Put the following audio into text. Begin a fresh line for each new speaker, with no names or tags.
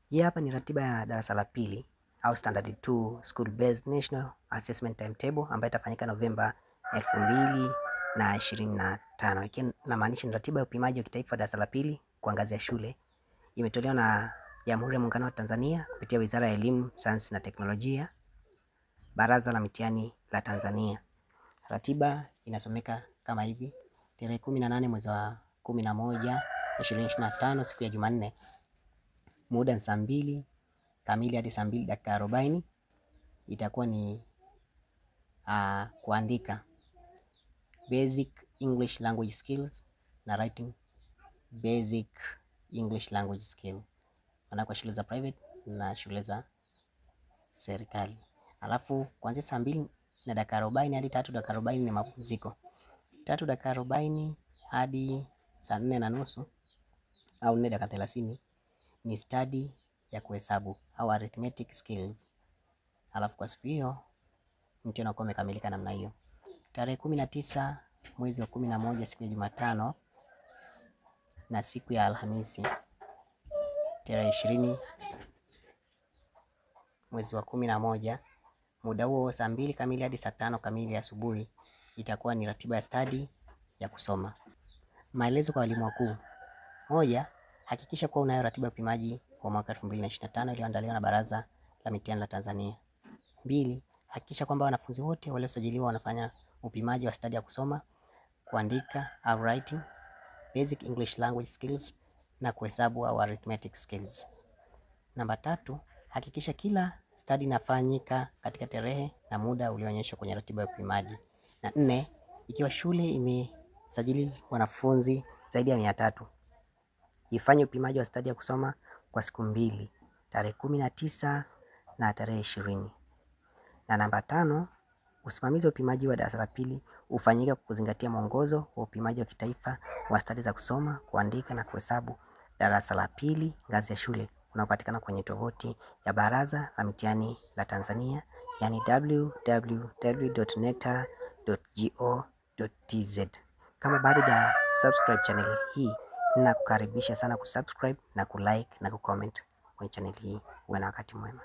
Hii hapa ni ratiba ya darasa la pili au Standard 2 School Based National Assessment Timetable ambayo itafanyika Novemba 2025. Ikiwa inamaanisha ni ratiba ya upimaji wa kitaifa darasa la pili kwa ngazi ya shule. Imetolewa na Jamhuri ya Muungano wa Tanzania kupitia Wizara ya Elimu, Sayansi na Teknolojia, Baraza la Mitihani la Tanzania. Ratiba inasomeka kama hivi: tarehe 18 mwezi wa 11 2025, siku ya Jumanne, muda ni saa 2 kamili hadi saa 2 dakika 40. Itakuwa ni kuandika Basic English Language Skills na Writing Basic English Language Skill, maana kwa shule za private na shule za serikali. Alafu kuanzia saa 2 na dakika 40 hadi 3 dakika 40 ni mapumziko. 3 dakika 40 hadi saa 4 na nusu au 4 dakika 30 ni study ya kuhesabu au arithmetic skills. Alafu kwa siku hiyo mtihani unakuwa umekamilika namna hiyo. Tarehe 19 mwezi wa 11 siku ya Jumatano na siku ya Alhamisi tarehe 20 mwezi wa 11, muda huo saa 2 kamili hadi saa 5 kamili asubuhi itakuwa ni ratiba ya stadi ya kusoma. Maelezo kwa walimu wakuu: 1, hakikisha kuwa unayo ratiba ya upimaji wa mwaka 2025 iliyoandaliwa na Baraza la Mitihani la Tanzania. 2, hakikisha kwamba wanafunzi wote waliosajiliwa wanafanya upimaji wa stadi ya kusoma, kuandika au writing, basic English language skills na kuhesabu au arithmetic skills. Namba 3, hakikisha kila stadi inafanyika katika tarehe na muda ulioonyeshwa kwenye ratiba ya upimaji. Na 4, ikiwa shule imesajili wanafunzi zaidi ya 300, ifanye upimaji wa stadi ya kusoma kwa siku 2, tarehe 19 na tarehe 20. Na namba 5, usimamizi wa upimaji wa darasa la pili ufanyike kwa kuzingatia mwongozo wa upimaji wa kitaifa wa stadi za kusoma, kuandika na kuhesabu darasa la pili ngazi ya shule unaopatikana kwenye tovuti ya Baraza la Mitihani la Tanzania, yani www.necta.go.tz. Kama bado huja subscribe channel hii, ninakukaribisha sana kusubscribe na kulike na kucomment kwenye channel hii. Uwe na wakati mwema.